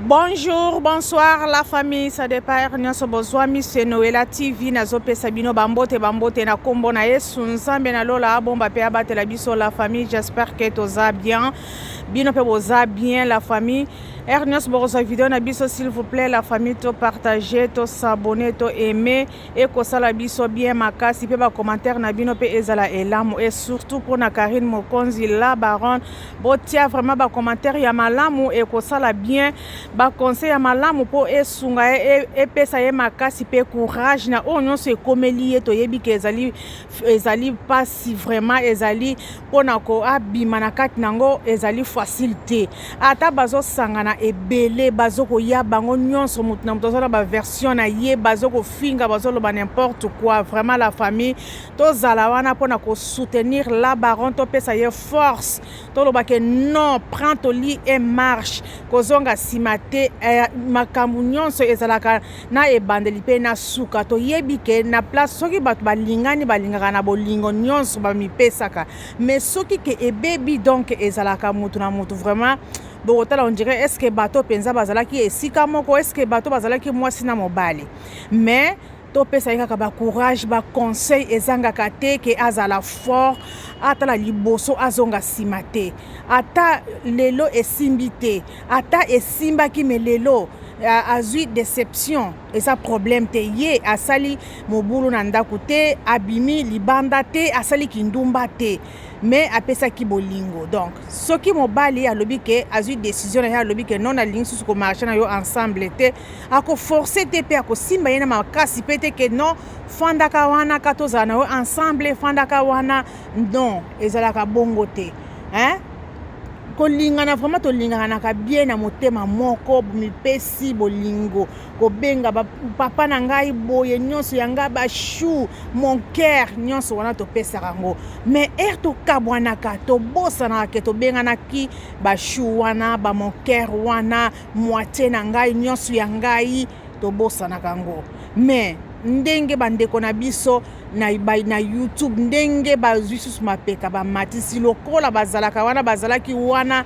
Bonjour, bonsoir la famille, ça dépend heure nyonso bozwami c'est Noëlla TV nazopesa bino bambote bambote na kombo na Yesu Nzambe na lola abomba pe abatela biso la famille, j'espère que toza bien bino pe boza bien la famille. Heure nyonso bokozwa video na biso s'il vous plaît la famille, to partager, to s'abonner, to aimer ekosala biso bien makasi mpe bacommentaire na bino mpe ezala elamu et surtout mpona Karine Mokonzi la baronne, botia vraiment bacommentaire ya malamu ekosala bien, baconseil ya malamu mpo esunga ye, epesa ye makasi mpe courage na oyo nyonso ekomeli ye. Toyebi ke ezali mpasi vraiment, ezali mpona ko abima na kati nango ezali facile te. Ata bazosangana ebele, bazokoya bango nyonso, motu na moto aza na baversion na ye, bazokofinga, bazoloba n'importe quoi. Vraiment la famille, tozala wana mpona kosoutenir la baronne, topesa ye force, toloba ke non, prends ton lit et marche, kozonga nsima te. Makambo nyonso ezalaka na ebandeli mpe na suka. Toyebi ke na place soki bato balingani, balingaka na bolingo nyonso, bamipesaka, mais soki ke ebebi, donc ezalaka motu na motu vraiment bokotala, on dirait est ce que bato mpenza bazalaki esika moko, est ce que bato bazalaki mwasi na mobali. Mais topesa ye kaka bacourage, baconseil ezangaka te, ke azala fort, atala liboso, azonga nsima te. Ata lelo esimbi te, ata esimbaki me lelo azwi déception, eza problème te. Ye asali mobulu na ndako te, abimi libanda te, asali kindumba te, mais apesaki bolingo. Donc soki mobali alobi ke azwi décision na ye, alobi ke non, nalingi susu komarche na yo ensemble te, akoforce te mpe akosimba ye na makasi mpe te ke non, fandaka wana ka tozala na yo ensemble, fandaka wana. Non, ezalaka bongo te, hein? Kolingana vraiment, tolinganaka bien na motema moko, mipesi bolingo, kobenga papa na ngai boye nyonso ya ngai, bachou, mon cœur, nyonso wana topesaka yango. Mais heure tokabwanaka, tobosanaka ke tobenganaki bachou wana, bamon cœur wana, moitié na ngai, nyonso ya ngai, tobosanaka yango. Mais ndenge bandeko na biso na YouTube, ndenge bazwi susu mapeka, bamatisi lokola bazalaka wana, bazalaki wana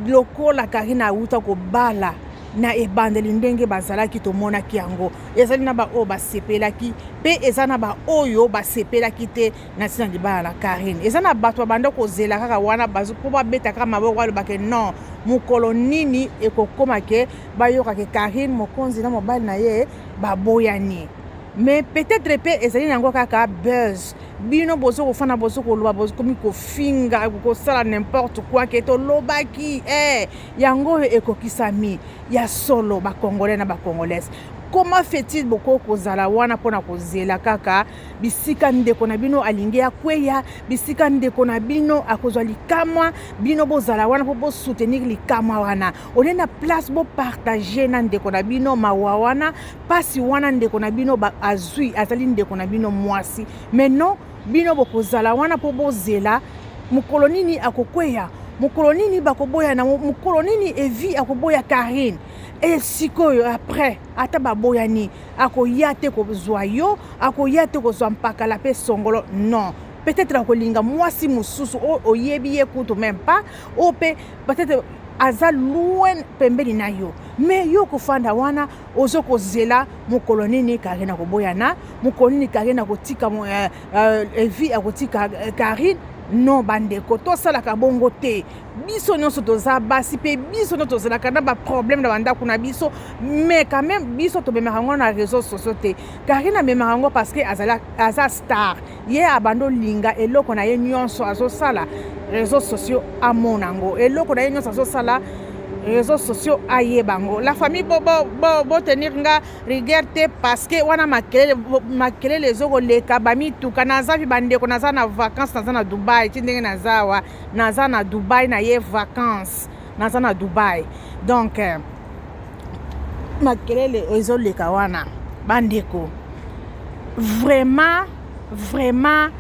lokola Karine awuta kobala na ebandeli, ndenge bazalaki, tomonaki yango. Ezali na baoyo basepelaki mpe eza na baoyo basepelaki te na ntina libala na Karine. Eza na bato babanda kozela kaka wana mpo babeta kaka maboko, balobake non, mokolo nini ekokóma ke bayokake Karine Mokonzi na mobali na ye baboyani. Mais peut-être mpe ezali nango kaka buzz. Bino bozo kofanda, bozo koloba, bokomi kofinga, kosala n'importe quoi, ke tolobaki yango oyo ekokisami ya solo. Bacongolais na bacongolaise, comment fait-il bokoki kozala wana mpona kozela kaka bisika ndeko na bino alingi akweya, bisika ndeko na bino akozwa likamwa, bino bozala wana mpo bosoutenir likamwa wana, olie na place bopartage na ndeko na bino mawa wana, mpasi wana ndeko na bino azwi, azali ndeko na bino mwasi? Mais non, bino bokozala wana mpo bozela mokolo nini akokweya, mokolo nini bakoboyana, mokolo nini Evi akoboya Karine. E sikoyo après, ata baboyani, akoya te kozwa yo, akoya te kozwa mpakala mpe songolo. Non, peut-être akolinga mwasi mosusu oyo oyebi ye kutu même pas, oyo mpe peut-être aza loin pembeni na yo. Mais yo kofanda wana, ozo kozela mokolo nini Karine akoboyana, mokolo nini Karine akotika, Evi akotika Karine. Non, bandeko, tosalaka bongo te. Biso nyonso toza basi mpe biso nyonso tozalaka na baproblème na bandako na biso, mais quand même biso tomemaka yango na réseau sociaux te. Karine amemaka yango parce que aza star. Ye abanda olinga eloko na ye nyonso azosala, réseau sociaux amona yango, eloko na ye nyonso azosala, réseau sociaux ayeba yango. La famille, botenir nga rigueur te parce que wana makelele, makelele ezokoleka, bamituka. Naza mpe bandeko, naza na vacance, naza na Dubai. Ti ndenge naza awa, naza na Dubai, na ye vacance, naza na Dubai, donc makelele ezoleka wana. Bandeko, vraiment, vraiment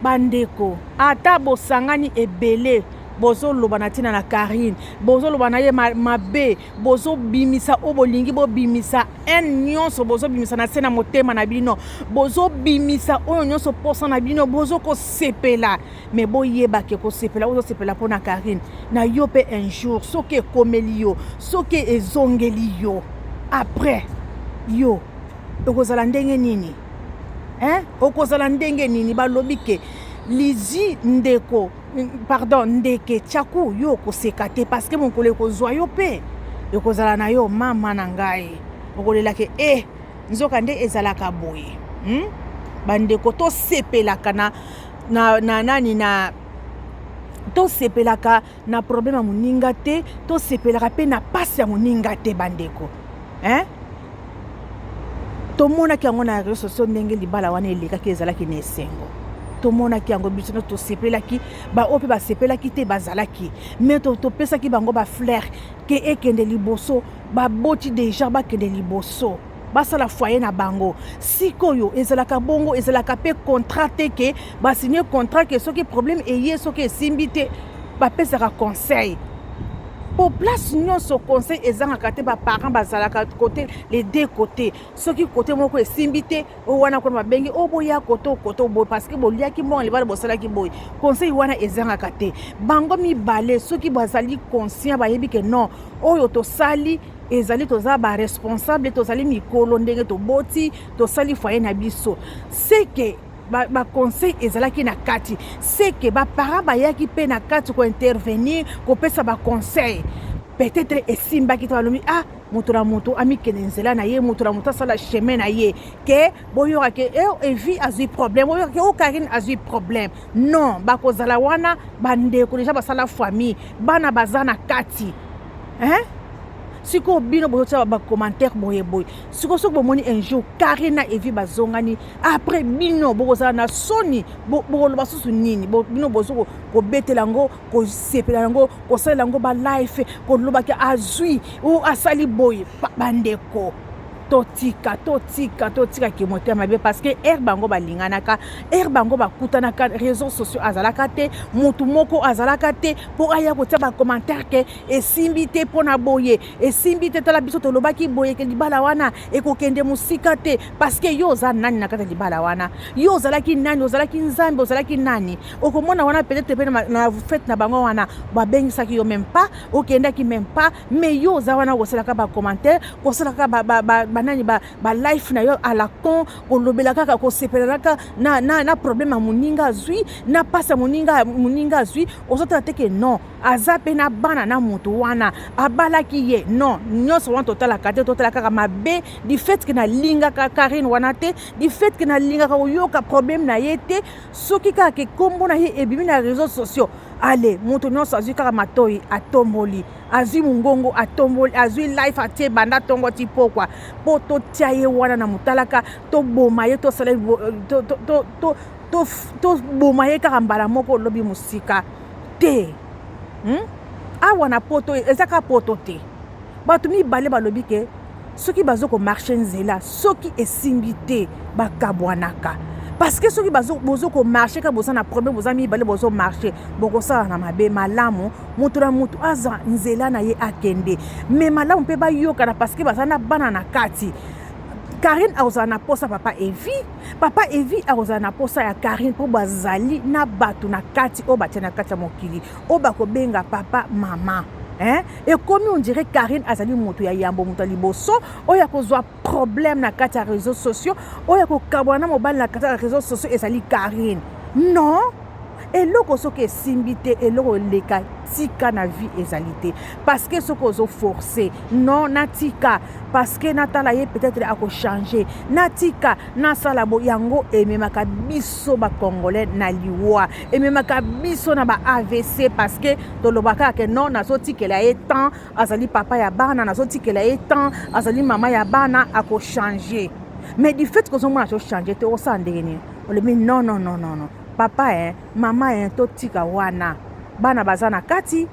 bandeko, ata bosangani ebele. Bozoloba na ntina na Carine, bozoloba na ye mabe, bozobimisa oyo bolingi bobimisa, haine nyonso bozobimisa na se na motema na bino, bozobimisa oyo nyonso posa na bino, bozokosepela. Mais boyeba ke kosepela, ozosepela mpo na Carine na yo mpe un jour soki ekomeli yo, soki ezongeli yo, après yo okozala ndenge nini, hein? Okozala ndenge nini? Balobi ke lizi ndeko, pardon, ndeke tyaku yo okoseka te, parce que mokolo ekozwa yo mpe ekozala na yo mama na ngai, okolelake e nzoka nde ezalaka boye, Bandeko, tosepelaka na nani na tosepelaka na problème ya moninga te, tosepelaka mpe na pasi ya moninga te, bandeko, hein? Tomonaki yango na réseaux sociaux ndenge libala wana elekaki, ezalaki na esengo. Tomonaki yango biso nyonso, tosepelaki. Baoyo mpe basepelaki te bazalaki, mais topesaki bango bafleurs ke ekende liboso. Baboti déjà, bakende liboso, basala foyer na bango. Sikoyo ezalaka bongo, ezalaka mpe contrat te ke basigne contrat ke soki problème eye, soki esimbi te, bapesaka conseil. Po place nyonso conseil ezangaka te. Baparent bazalaka côté, les deux côtés. Soki côté moko esimbi te, oyo wana kuna babengi oyo boya kote kote boye, parce que boliaki mbongo libala, bosalaki boye. Conseil wana ezangaka te. Bango mibale soki bazali conscient, bayebi ke non, oyo tosali ezali, toza baresponsable, tozali mikolo, ndenge toboti, tosali foyer na biso, seke baconseil ba ezalaki na kati, seke baparent bayaki mpe na kati kointervenir, kopesa baconseil. Peut-être esimbaki te, balobi: ah, moto na moto amikende nzela na ye, moto na moto asala chemin na ye. Ke boyoka ke Evi azwi problème, boyoka ke o Karine azwi problème, non. Bakozala wana bandeko déjà basala famille, bana baza na kati, hein? Sikoyo bino bozotia bacommentaire boye boye. Sikoyo soki bomoni un jour Karine na Evi bazongani, après bino bokozala na soni, bokoloba susu nini? Bino bozo kobetela yango, kosepela yango, kosalela yango balive, kolobaki azwi o asali boye. Bandeko, totika, totika, totikaki motema mabe, parce que ere bango balinganaka, ere bango bakutanaka, réseaux sociaux azalaka te, motu moko azalaka te mpo aya kotia bacommentaire ke esimbi te mpo na boye, esimbi te. Tala, biso tolobaki boye ke libala wana ekokende mosika te. Parce que yo oza nani na kati ya libala wana? Yo ozalaki nani? Ozalaki Nzambe? Ozalaki nani? Okomona wana peut-être mpe na fête na bango wana babengisaki yo même pas, okendaki même pas, mais yo oza wana kosalaka bacommentaire, kosalaka banani, balive na yo à la con, kolobela kaka, kosepelaka na problème ya moninga azwi, na mpasi ya moninga azwi. Ozotala te ke non, aza mpe na bana na motu wana abalaki ye. Non, nyonso wana totalaka te, totala kaka mabe. Du fait ke nalingaka Karine wana te, du fait ke nalingaka koyoka problème na ye te, soki kaka ke nkombo na ye ebimi na réseaux sociaux, ale moto nyonso azwi kaka matoi atomboli, azwi mongongo atomboli, azwi live atie banda ntongo ti pokwa, mpo totia ye wana na motalaka, toboma ye, tosala, toboma ye kaka mbala moko. Olobi mosika te, Awa na poto eza kaka poto te. Bato mibale balobi ke soki bazo komarche nzela, soki esimbi te, bakabwanaka. Parce que soki bozo komarche kaka, boza na problème, boza mibale, bozomarche, bokosala na mabe. Malamu moto na moto aza nzela na ye, akende. Mais malamu mpe bayokana, parce que baza na bana na kati. Karine akozala na posa papa Evi, papa Evi akozala na posa ya Karine, mpo bazali na bato na kati oyo batia na kati ya mokili oyo bakobenga papa, mama, hein? Ekomi on dirait Karine azali moto ya yambo, moto ya liboso oyo akozwa problème na kati ya réseaux sociaux, oyo akokabwana na mobali na kati ya réseaux sociaux ezali Karine. Non, eloko soki esimbi te, eloko eleka tika na vie ezali te. Parce que soki ozoforce, non, natika parce que natala ye, peut-être akochange, natika nasala bo, yango ememaka biso bacongolais na liwa, ememaka biso na ba AVC, parce que tolobaka ke non, nazotikela ye temps, azali papa ya bana, nazotikela ye temps, azali mama ya bana, akochange. Mais du fait kozomona azochange te, osala ndenge nini? Olobi: non, non, non, non, non, papa, eh, mama, eh, totika wana, bana baza na kati,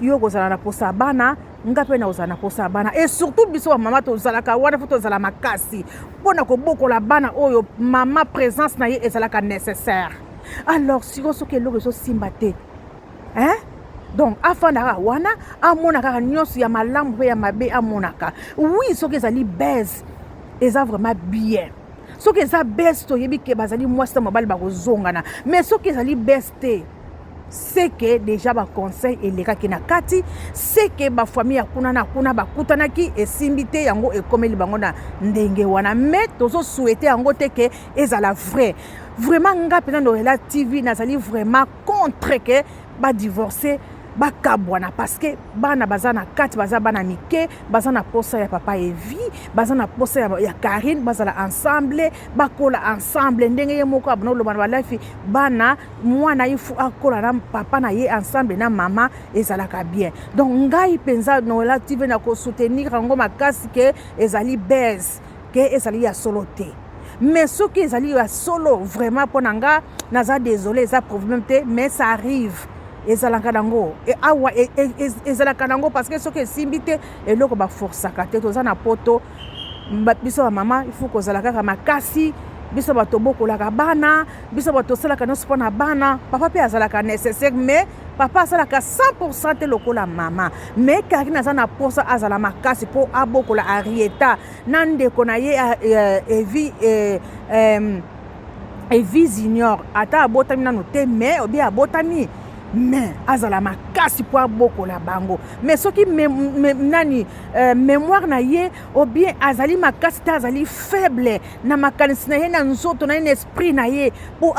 yo kozala na posa ya bana, nga mpe na kozala na posa ya bana. Et surtout biso bamama tozalaka wana, fo tozala makasi mpona kobokola bana oyo. Mama, présence na ye ezalaka nécessaire. Alors sikoyo soki eloko ezosimba te, hein? Donc afanda kaka wana, amona kaka nyonso ya malamu mpe ya mabe amonaka. Oui, soki ezali buzz, eza vraiment bien. Soki eza buzz, toyebi ke bazali mwasi na mobali, bakozongana. Mais soki ezali buzz te, c'est que déjà baconseil elekaki na kati, c'est que bafamille ya kuna na kuna bakutanaki, esimbi te, yango ekomeli bango na ndenge wana. Mais tozosouhaiter yango te ke ezala vrai. Vraiment, nga mpenza Noela TV, nazali vraiment contre ke badivorce, bakabwana, parce que bana baza na kati, baza bana mike, baza na posa ya papa Evi, baza na posa ya Karine. Bazala ensemble, bakola ensemble. Ndenge ye moko abona oloba na balive, bana, mwana il faut akola na papa na ye ensemble na mama, ezalaka bien. Donc ngai mpenza Noela TV na kosoutenir yango makasi ke ezali buzz, ke ezali ya solo te. Mais soki ezali ya solo, vraiment, mpo na nga naza désolé, eza problème te. Mais ça arrive, ezalaka nango awa, ezalaka nango, parce que soki esimbi te, eloko baforsaka te. Toza na Poto, biso bamama, il faut kozala kaka makasi. Biso bato bokolaka bana, biso bato tosalaka nyonso mpo na bana. Papa mpe azalaka nécessaire, mais papa asalaka 100 te lokola mama. Mais Karine aza na posa azala makasi mpo abokola Arieta na ndeko na ye Evi, Evi Junior. Ata abotami nano te, mais obi abotami, mais azala makasi mpo abokola bango. Mais soki nani, mémoire na ye ou bien azali makasi te, azali faible na makanisi na ye, na nzoto na ye, na esprit na ye, mpo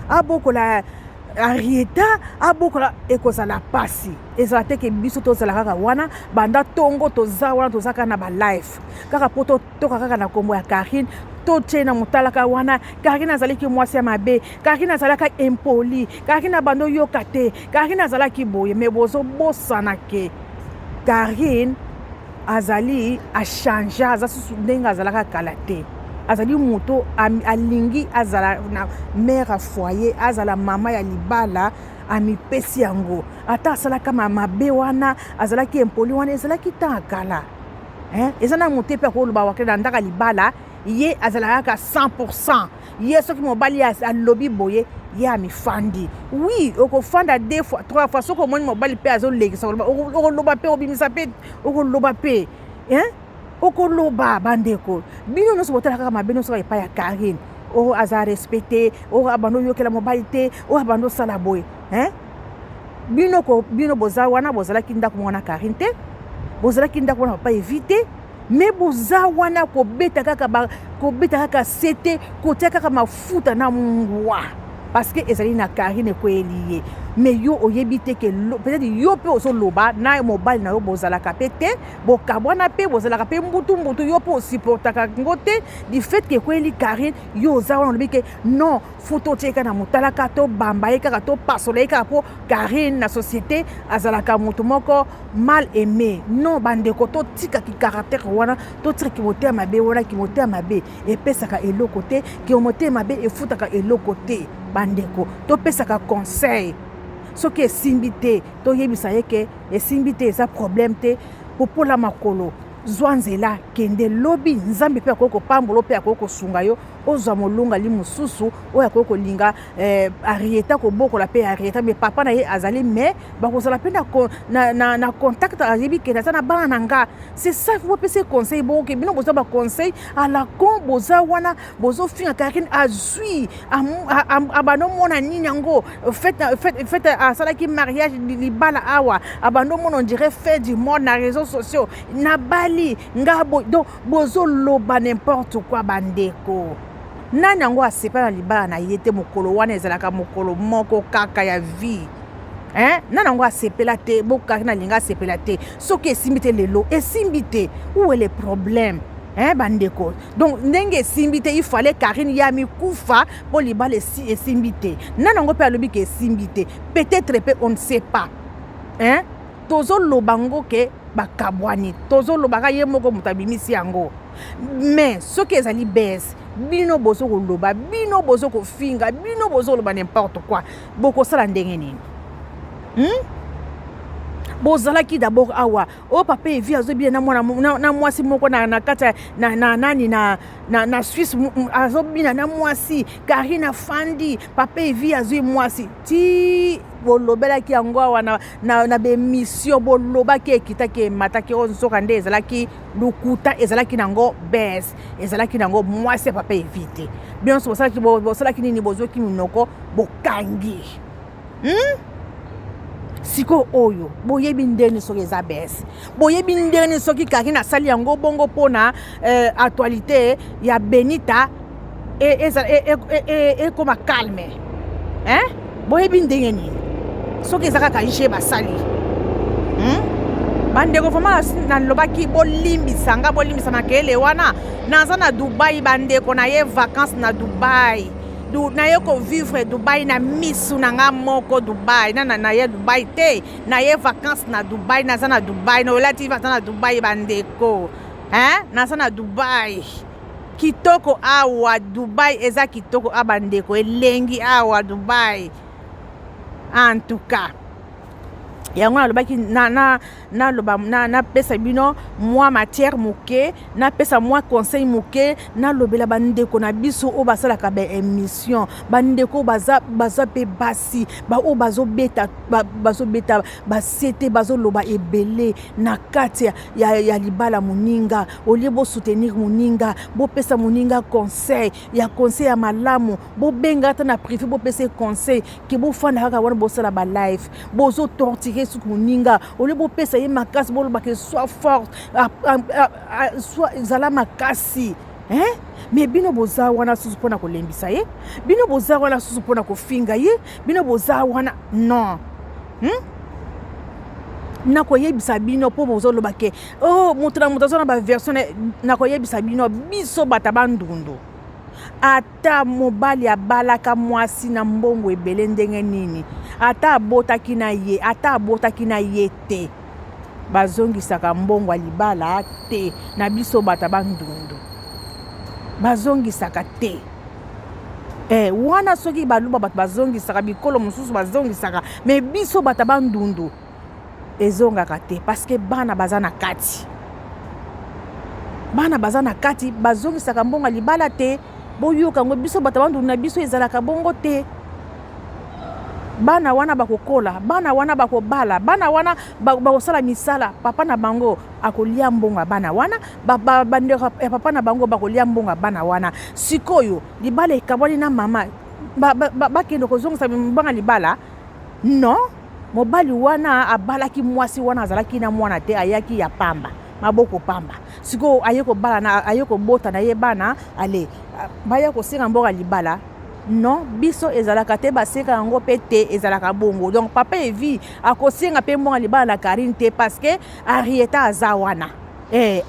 abokola Arieta, abokola, ekozala pasi. Ezala te ke biso tozala kaka wana banda ntongo, toza wana, toza kaka na balive kaka mpo totoka kaka na nkombo ya Karine, totie na motalaka wana. Karine azalaki mwasi ya mabe, Karine azalaka impoli, Karine abanda oyoka te, Karine azalaki boye. Mais bozobosana ke Karine azali achanger, aza susu ndenge azalaka kala te. Azali moto alingi azala na mère ya foyer, azala mama ya libala, amipesi yango. Ata asalaka mabe wana, azalaki impoli wana, ezalaki ntan ya kala. Eza na moto mpe akoloba wake na ndaka libala, ye azalaka kaka 100. Ye soki mobali alobi boye, ye amifandi. Oui, okofanda deux fois, trois fois, soki omoni mobali mpe azolekisa, okoloba mpe, obimisa mpe, okoloba mpe, okoloba. Bandeko, bino nyonso botala kaka mabe nyonso epai ya Karine: oyo aza respecte, oyo abanda oyokela mobali te, oyo abanda osala boye. Bino, bino boza wana, bozalaki ndako moko na Karine te, bozalaki ndako wana papa Evi te, mais boza wana kobeta kaka, kobeta kaka sete, kotia kaka mafuta na mungwa, parce que ezali na Karine, ekweyeli ye. Mais yo oyebi te ke peut-être yo mpe ozoloba na mobali na yo, bozalaka mpe te, bokabwana mpe, bozalaka mpe mbutu mbutu, yo mpe osupportaka yango te. Du fait ke ekweyeli Karine, yo oza wana, olobi ke non, faut totia ye kaka na motalaka, tobamba ye kaka, topasola ye kaka, mpo Karine na société azalaka moto moko mal aimé. Non, bandeko, totikaki caractère wana, totikaki motema mabe wana. Ki motema mabe epesaka eloko te, ki motema mabe efutaka eloko te. Bandeko, topesaka conseil. Soki esimbi te, toyebisa ye ke esimbi te, eza problème te. Popola makolo, zwa nzela, kende. Lobi Nzambe mpe akoki kopambola mpe akoki kosunga yo, ozwa molongali mosusu oyo akoki kolinga Arieta, kobokola mpe Arieta. Mais papa na ye azali, mais bakozala mpe na contact, ayebi kende aza na bana na nga. C'est ça, faut bopesa conseil. Boke bino bozwa baconseil à la con, boza wana bozofinga Karine. Azwi abanda omona nini yango, fête asalaki, mariage, libala awa, abanda omona on dirait fin du monde na réseaux sociaux, nabali nga boye. Donc bozoloba n'importe quoi. Bandeko, nani yango asepa na libala na ye te? Mokolo wana ezalaka mokolo moko kaka ya vie, hein? Nani yango asepela te? Bokaki nalinga asepela te. Soki esimbi te lelo, esimbi te, où est le problème, hein, bandeko? Donc ndenge esimbi te, il fallait Karine ya mikufa mpo libala esimbi te? Nani yango mpe alobi ke esimbi te? Peut-être mpe, on ne sait pas, hein? Tozoloba ngo ke bakabwani, tozolobaka ye moko moto abimisi yango. Mais soki ezali buzz, bino bozo koloba, bino bozo kofinga, bino bozoloba n'importe quoi, bokosala ndenge nini? Bozalaki d'abord awa oyo papa Evi azobina na mwana na mwasi moko na kati na nani na Suisse, azobina na mwasi. Karine afandi, papa Evi azwi mwasi ti. Bolobelaki yango awa na baémission, bolobaki, ekitaki, emataki. Oyo nzoka nde ezalaki lokuta, ezalaki nango bese, ezalaki nango mwasi ya papa Evi te. Bino nyonso bosalaki nini? Bozwaki minoko, bokangi, Sikoyo oyo boyebi ndeni soki eza bese, boyebi ndeni soki Karine asali yango bongo mpona actualité ya Benita ekóma calme, hein? Boyebi ndenge nini soki eza kaka je basali, Bandeko, vraiment nalobaki, bolimbisa nga, bolimbisa makele wana. Naza na Dubai, bandeko, na ye vacance na Dubai, naye kovivre Dubai na misu na nga moko. Dubai na naye Dubai te, naye vacance na Dubai. Naza na Dubai, Noela TV aza na Dubai, bandeko, hein? Naza na Dubai, kitoko awa. Dubai eza kitoko awa, bandeko, elengi awa Dubai. En tout cas, yango nalobaki, naloba, napesa bino mwa matière moke, napesa mwa conseil moke, nalobela bandeko na biso oyo basalaka baémission, bandeko baza, baza mpe basi, baoyo bazobeta basete, bazoloba ebele na kati ya libala moninga. Au lieu bosoutenir moninga, bopesa moninga conseil ya malamu, bobenga ata na privé, bopesa conseil, ke bofanda kaka wana, bosala balive, bozotorturer soki moninga. Au lieu bopesa ye makasi, bolobaka sois forte, soit zala makasi, hein? Mais bino boza wana susu mpona kolembisa ye, bino boza wana susu mpona kofinga ye, bino boza wana non, Nakoyebisa bino mpo bozoloba ke oh, moto na moto aza na baversion. Nakoyebisa bino, biso bato Bandundu, ata mobali abalaka mwasi na mbongo ebele ndenge nini, ata abotaki na ye, ata abotaki na ye te, bazongisaka mbongo ya libala te. Na biso bato Bandundu, bazongisaka te. Wana soki baluba bato bazongisaka, bikolo mosusu bazongisaka, mais biso bato Bandundu ezongaka te, parce que bana baza na kati, bana baza na kati, bazongisaka mbongo ya libala te. Boyoka yango, biso bato Bandundu, na biso ezalaka bongo te. Bana wana bakokola, bana wana bakobala, bana wana bakosala misala. Papa na bango akolia mbongo ya bana wana, bandeko ya papa na bango bakolia mbongo ya bana wana. Sikoyo libala ekabwani na mama, bakende kozongisa mbongo ya libala? Non. Mobali wana abalaki mwasi wana, azalaki na mwana te, ayaki ya pamba, maboko pamba. Sikoyo aye kobala na aye kobota na ye bana, ale baya kosenga mbongo ya libala? Non, biso ezalaka te, basenga yango mpe te, ezalaka bongo. Donc papa Evi akosenga mpe mbongo ya libala na Karine te, parce que Arieta aza wana.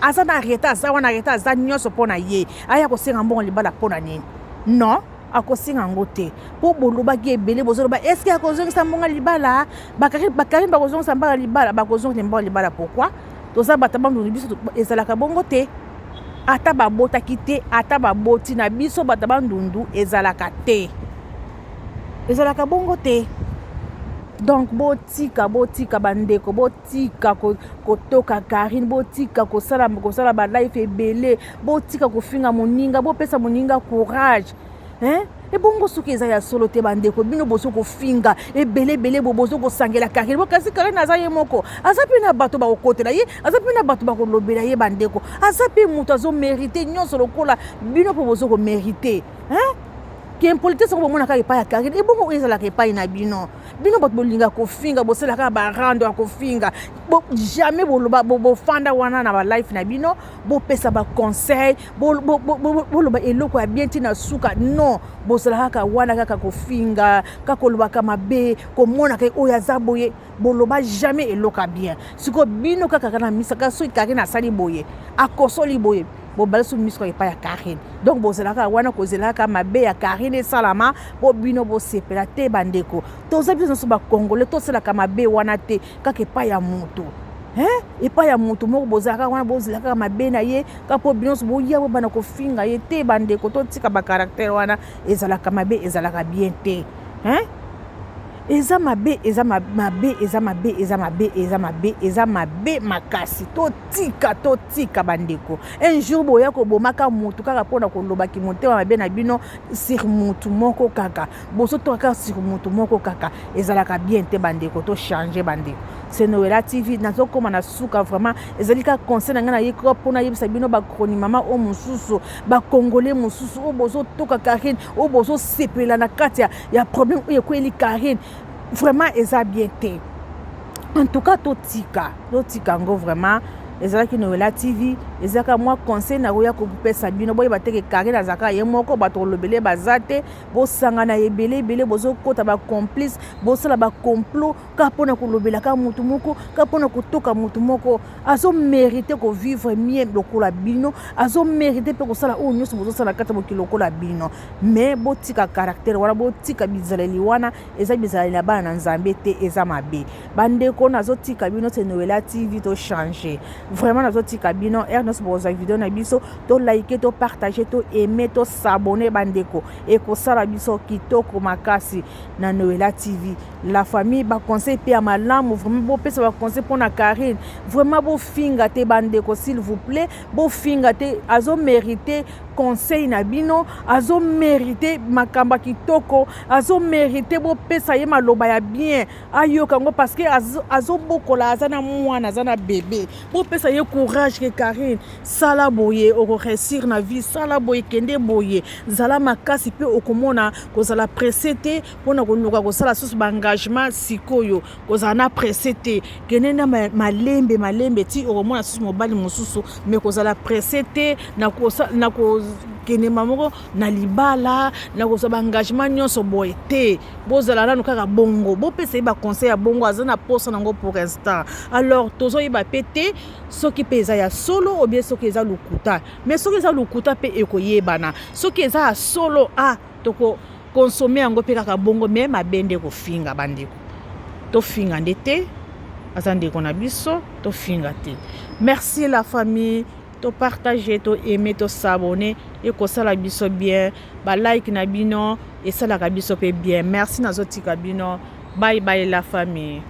Aza na Arieta, aza wana, Arieta aza nyonso mpo na ye. Aya kosenga mbongo ya libala mpo na nini? Non, akosenga yango te. Mpo bolobaki ebele, bozoloba est-ce akozongisa mbongo ya libala? Bakarine bakozongisa mbongo ya libala? Bakozongisa mbongo ya libala pourquoi? Toza bato Bandundu, biso ezalaka bongo te. Ata babotaki te, ata baboti, na biso bato Bandundu ezalaka te, ezalaka bongo te. Donc botika, botika bandeko, botika kotoka Karine, botika kosala balive ebele, botika kofinga moninga, bopesa moninga courage, hein? Ebongo soki eza ya solo te, bandeko, bino bozo kofinga ebele ebele, bo bozo kosangela Karine bo. Kasi Karine aza ye moko, aza mpe na bato bakokotela ye, aza mpe na bato bakolobela ye. Bandeko, aza mpe moto azomérite nyonso lokola bino mpo bozo komérite, hein? Ke impolitesse yango bomona kaka epai ya Karine, ebongo oyo ezalaka epai na bino? Bino bato bolinga kofinga, bosalaka barando ya kofinga, jamais boloba, bofanda wana na balive na bino, bopesa baconseil, boloba eloko ya bien ntina suka. Non, bozala kaka wana, kaka kofinga, kaka kolobaka mabe, komonaka oyo aza boye, boloba jamais eloko ya bien. Sikoyo bino kaka na misaka, soki Karine asali boye, akosoli boye, bobala so miso kaka epai ya Karine. Donc bozalaka wana kozelaka mabe ya Karine esalama mpo bino bosepela te. Bandeko, toza biso nyonso bacongolais, tosalaka mabe wana te kaka epai ya moto, hein? Epai ya moto moko bozalaka wana, bozelaka kaka mabe na ye kaka mpo bino nyonso boya bobanda kofinga ye te. Bandeko, totika bacaractère wana, ezalaka mabe, ezalaka bien te, hein? Eza mabe, eza mabe, eza mabe, eza mabe, eza mabe, eza mabe makasi. Totika, totika bandeko. Un jour boya kobomaka mutu kaka mpona kolobaki motema mabe na bino sur mutu moko kaka. Bozotoka kaka sur mutu moko kaka. Ezalaka bien te bandeko, to changer bandeko. C'est Noëlla TV, nazokoma na suka vraiment. Ezali kaka conseil na ngai naye kaka mpona yebisa bino ba chroni mama oyo mosusu, ba congolais mosusu oyo bozotoka Karine, oyo bozosepela na kati ya problème oyo ekweli Karine. Vraiment eza bien te. En tout cas totika, totika yango vraiment. Ezalaki Noëlla TV, ezalaka mwa conseil nakoya kopesa bino. Boyeba te ke Karine azalaka ye moko, bato kolobele baza te. Bosangana ebele ebele, bozokota bacomplice, bosala bacomplot kaka mpona kolobela kaka motu moko, kaka mpona kotoka motu moko. Azomérite kovivre mieux lokola bino, azomérite mpe kosala oyo nyonso bozosala kati ya mokili lokola bino. Mais botika caractère wana, botika bizaleli wana, eza bizaleli na bana na Nzambe te, eza mabe bandeko. Nazotika bino, c'est Noëlla TV, tochange vraiment. Nazotika bino, heure nyonso bokozwa video na biso, tolike, topartage, toaime, tos'abonner bandeko, ekosala biso kitoko makasi na Noëlla TV. La famille, baconseil mpe ya malamu vraiment, bopesa baconseil mpona Karine. Vraiment bofinga te bandeko, s'il vous plaît, bofinga te. Azomérite conseil na bino, azomérite makambo ya kitoko, azomérite bopesa ye maloba ya bien, ayoka yango, parce que azobokola, aza na mwana, aza na bebe. Bopesa ye courage ke Karine, sala boye, okoréussir na vie, sala boye, kende boye, zala makasi mpe okomona. Kozala pressé te mpona koluka kosala susu baengagement sikoyo, kozala na pressé te, kende na malembe malembe ti okomona susu mobali mosusu. Mais kozala pressé te na kokendema moko na libala, na kozwa baengagement nyonso boye te. Bozala nanu kaka bongo, bopesa ye baconseil ya bongo, aza na posa nango pour instant. Alors tozoyeba mpe te soki mpe eza ya solo ou bien soki eza lokuta. Mais soki eza lokuta mpe ekoyebana, soki eza ya solo, ah, toko consommer yango mpe kaka bongo. Mais mabe nde kofinga bandeko, tofinga nde te, aza ndeko na biso, tofinga te. Merci la famille, topartage, toaime, tos'abonner, ekosala biso bien. Balike na bino esalaka biso mpe bien. Merci, nazotika bino. Bye bye la famille.